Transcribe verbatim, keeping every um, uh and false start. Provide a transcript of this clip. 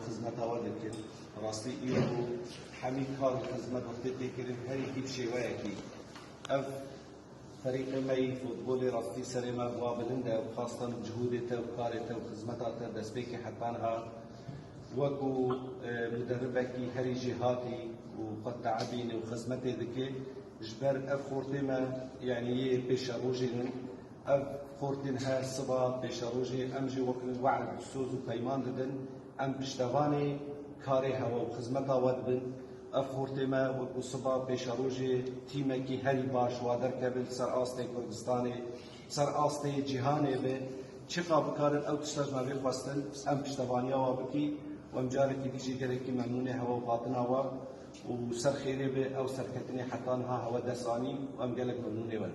Xizmeta we dikin. Rastî îro hemî kar û xizmet wextê tê kirin herî hîv şêweyekî. Ev ferîqê me yî futbolê rastî serê me bi wa bilind e û xastan cihûdê te û karê te û xizmeta te destpêkê heta niha wekû, e, muderribekî herî jêhatî û xwe teebîne û xizmetê dike. Ji ber ev xortê me, yanî yê pêşerojê in. Ev xortên her siba pêşerojê em jî wek we'd, soz û peyman didin. Em piştevanê karê hewe û xizmeta we dibin. Ev xortê me wekû siba pêşerojê tîmekî herî baş wa derkeve li ser astê Kurdistanê, ser astê cîhanê be. Çiqa bikarin ew tişta ji me vê xwestin, em piştevaniya wa bikî û em carekî dî jî gelekî memnûnê hewe û hatina we û ser xêrê be ew serketinê heta niha hewe dest anî û em gelek memnûnê we.